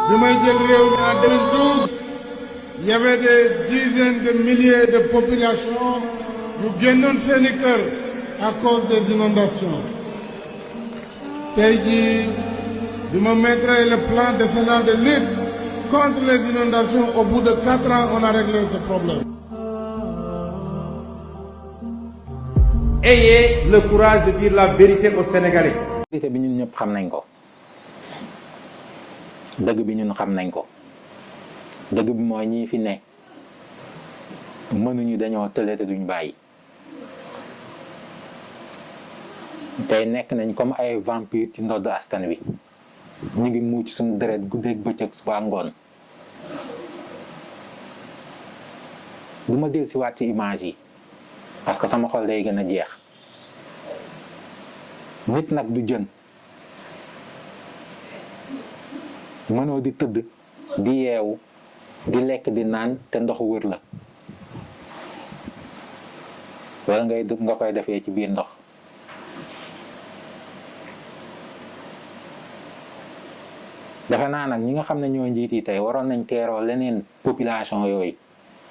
bi may jël réew mi en 2012 il y avait des dizaines de milliers de populations yu génnoon seeni kër à cause des inondations. tey jii bi ma mettre le plan décennal de lutte contre les inondations au bout de 4 ans on a réglé ce problème. Ayez le courage de dire la vérité aux Sénégalais. vérité bi ñun ñëpp xam nañ ko dëgg bi ñun xam nañ ko dëgg bi mooy ñii fi ne mënuñu dañoo tële te duñ bàyyi tey nekk nañ comme ay vampire ci ndodd askan wi ñu ngi muuc suñu deret guddeeg bëccëg suba ngoon du ma del si waat ci image yi parce que sama xol day gën a jeex nit nag du jën mënoo di tëdd di yeewu di lekk di naan te ndox wër la wala nga koy defee ci biir ndox defe naa nag ñi nga xam ne ñoo njiit yi tey waroon nañ teeroo leneen population yooyu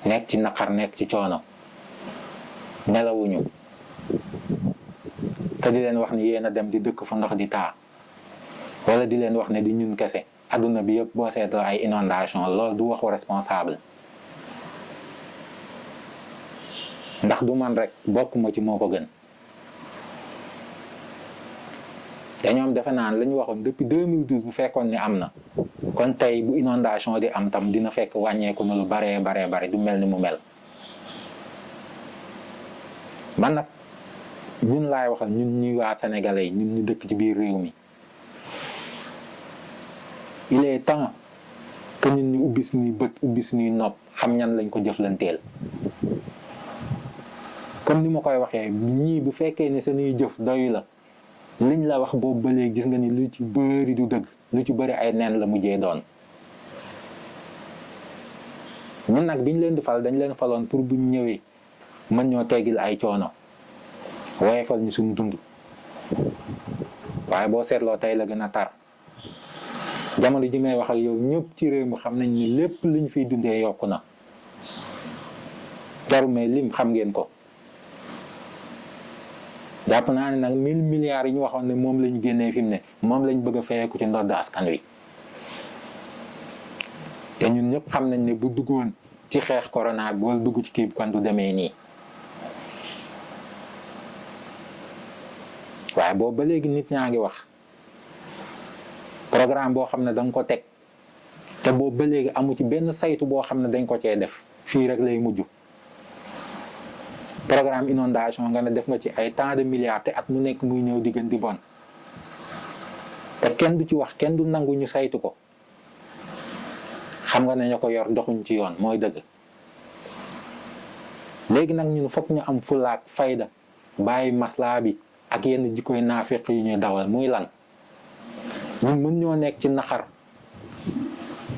nekk ci naqar nekk ci coono nelawuñu te di leen wax ni yéen a dem di dëkk fu ndox di taa wala di leen wax ne di ñun kese adduna bi yëpp boo seetloo ay inondation loolu du waxu responsable ndax du man rek bokkuma ci moo ko gën te ñoom defe naan la ñu waxoon depuis 2012 bu fekkoon ni am na kon tey bu inondation di am tam dina fekk wàññeeku na lu bare du mel ni mu mel man nag ñun laay waxal ñun ñi waa sénégalais yi ñun ñu dëkk ci biir réew mi il est temps que ñun ñu ubbi suñuy bët ubbi suñuy nopp xam ñan lañ ko jëflanteel comme ni ma koy waxee ñii bu fekkee ne suñuy jëf doyu la liñ la wax boobu ba léegi gis nga ni lu ci bëri du dëgg lu ci bëri ay nen la mujjee doon ñun nag biñ leen di fal dañ leen faloon pour buñ ñëwee mën ñoo teggil ay coono woyefal ñu suñu dund waaye boo seetloo tey la gën a tar jamono ji may wax ak yow ñëpp ci réew mi xam nañ ni lépp liñ fiy dundee yokku na jaru mais lim xam ngeen ko jàpp naa ne nag 1000 milliards yi ñu waxoon ne moom lañu génnee fi mu ne moom lañ bëgg a feyeeku ci ndodd askan wi te ñun ñëpp xam nañ ne bu duggoon ci xeex corona bi wala dugg ci kii bi kon du demee nii waaye boobu ba léegi nit ñaa ngi wax programme boo xam ne da nga ko teg te boobu ba léegi amu ci benn saytu boo xam ne dañ ko cee def fii rek lay mujj programme inondation nga ne def nga ci ay tant de milliards te at mu nekk muy ñëw di gën di bon te kenn du ci wax kenn du nangu ñu saytu ko xam nga ne ña ko yor doxuñ ci yoon mooy dëgg léegi nag ñun fokk ñu am fulaak fayda bàyyi maslaa bi ak yenn jikkoy naafeq yu ñuy dawal muy lan ñun mën ñoo nekk ci naxar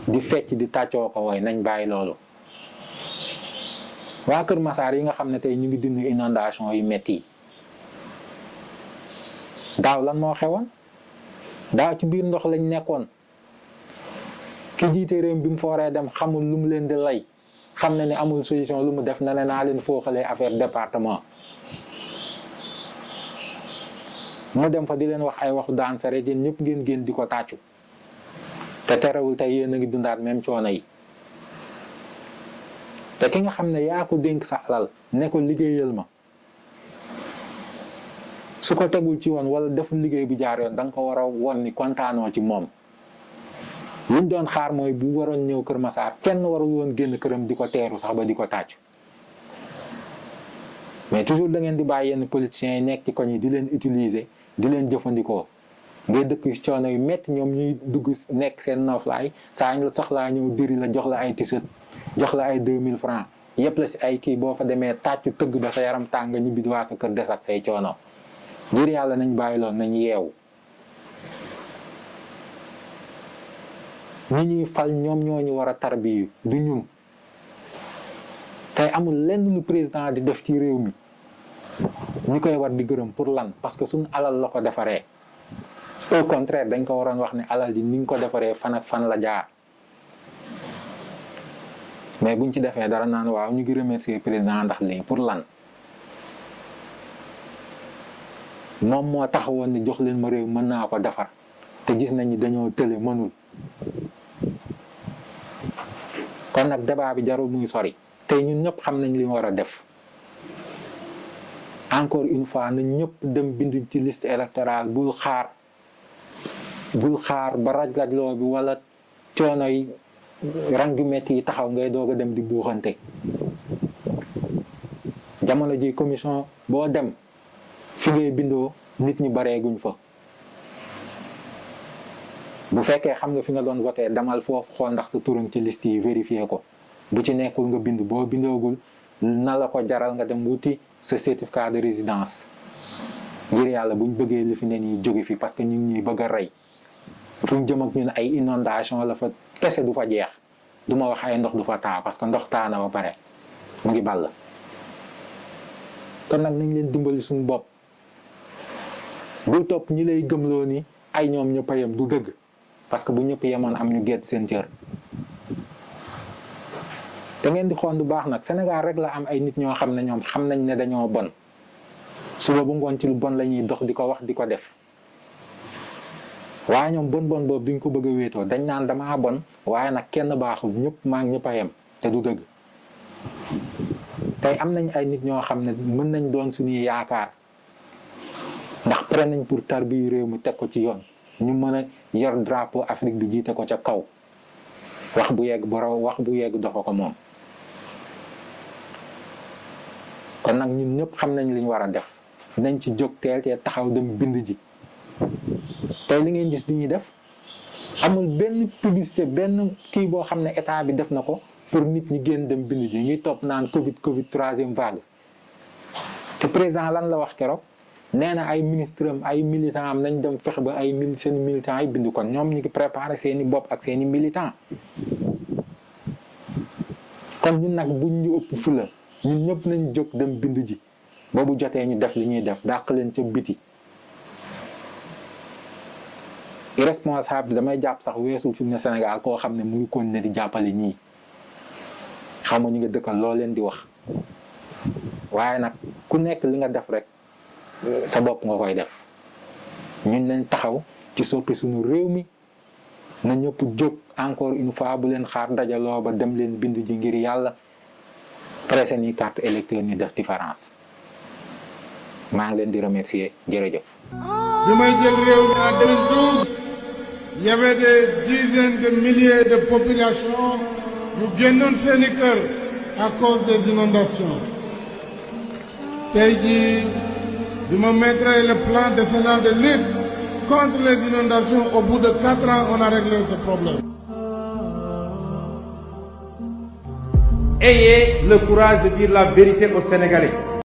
di fecc di tàccoo ko woy nañ bàyyi loolu waa Kër Massar yi nga xam ne tey ñu ngi dund inondation yu metti yi daaw lan moo xewoon daaw ci biir ndox lañ nekkoon ki jiite réew bi mu fooree dem xamul lu mu leen di lay xam na ne amul solution lu mu def na ne naa leen fooxalee affaire département mu dem fa di leen wax ay waxu daan sa rek yéen ñëpp ngeen génn di ko tàccu te terewul tey yéen a ngi dundaat même coono yi te ki nga xam ne yaa ko dénk sa alal ne ko liggéeyal ma su ko tegul ci woon wala deful liggéey bu jaar yoon da nga ko war a won ni kontaanoo ci moom liñ doon xaar mooy bu waroon ñëw Kër Massar kenn warul woon génn këram di ko teeru sax ba di ko tàccu mais toujours da ngeen di bàyyi yenn politiciens yi nekk ci koñ yi di leen utiliser di leen jëfandikoo ngay dëkk coono yu métti ñoom ñuy dugg nekk seen noflaay saa ñu la soxlaa ñëw diri la jox la ay t-shirt jox la ay 2000 francs yëpp la si ay kii boo fa demee tàccu tëgg ba sa yaram tàng ñibbi di waa sa kër des ak say coono ngir yàlla nañ bàyyi loon nañ yeewu ñi ñuy fal ñoom ñoo ñu war a tarbiyu du ñun tey amul lenn lu président di def ci réew mi ñu koy war di gërëm pour lan parce que suñu alal la ko defaree au contraire dañ ko waroon wax ne alal ji ni nga ko defaree fan ak fan la jaar mais buñ ci defee dara naan waaw ñu ngi remercier président ndax lii pour lan moom moo taxawoon ni jox leen ma réew mën naa ko defar te gis nañu dañoo tële mënul kon nag débat bi jarul muy sori tey ñun ñëpp xam nañ li mu war a def encore une fois nañ ñëpp dem bindu ci liste électorale bul xaar ba raj-rajloo bi wala coono yi rang yu metti yi taxaw ngay doog a dem di buuxante jamono ji commission boo dem fi ngay bindoo nit ñi bareeguñ fa bu fekkee xam nga fi nga doon voté demal foofu xool ndax sa turam ci liste yi vérifié ko bu ci nekkul nga bind boo bindoogul na la ko jaral nga dem wuti sa certificat de résidence ngir yàlla buñ bëggee li fi ne nii jóge fi parce que ñu ngi ñuy bëgg a rey fu ñu jëm ak ñun ay inondation la fa kese du fa jeex du ma wax ay ndox du fa taa parce que ndox taa na ba pare mu ngi ball kon nag nañ leen dimbali suñu bopp bul topp ñi lay gëmloo ni ay ñoom ñëpp a yem du dëgg parce que bu ñëpp yemoon am ñu gedd seen cër da ngeen di xool bu baax nag Sénégal rek la am ay nit ñoo xam ne ñoom xam nañ ne dañoo bon suba bu ngoon ci lu bon la ñuy dox di ko wax di ko def waaye ñoom bon boobu duñ ko bëgg a wéetoo dañ naan damaa bon waaye nag kenn baaxul ñëpp maa ngi ñëpp a yem te du dëgg tey am nañ ay nit ñoo xam ne mën nañ doon suñuy yaakaar ndax pare nañ pour tarbi réew mi teg ko ci yoon ñu mën a yor drapeau Afrique bi jiite ko ca kaw wax bu yegg bu raw wax bu yegg doxa ko moom kon nag ñun ñëpp xam nañ li ñu war a def nañ ci jóg teel te taxaw dem bind ji tey li ngeen gis li ñuy def amul benn publicité benn kii boo xam ne état bi def na ko pour nit ñi génn dem bind ji ñuy topp naan Covid troisième vague te président lan la wax keroog nee na ay ministre am ay militant am nañ dem fexe ba ay seen militant yi bind kon ñoom ñu ngi préparé seeni bopp ak seeni militant kon ñun nag buñ ñu ëpp fula ñun ñëpp nañ jóg dem bind ji boobu jotee ñu def li ñuy def dàq leen ca biti irresponsable damay jàpp sax weesul fi mu ne Sénégal koo xam ne mu ngi continuer di jàppale ñii xam nga ñu nga dëkkal loo leen di wax waaye nag ku nekk li nga def rek sa bopp nga koy def ñun nañ taxaw ci soppi suñu réew mi na ñëpp jóg encore une fois bu leen xaar dajaloo ba dem leen bind ji ngir yàlla pressé ni carte électeur ñu def différence maa ngi leen di remercier jërëjëf. bi may jël réew mi en 2012 il y avait des dizaines de milliers de populations yu génnoon seeni kër à cause des inondations tey jii bi ma mettre le plan décennal de lutte contre les inondations au bout de 4 ans on a réglé ce problème. Ayez le courage de dire la vérité aux Sénégalais.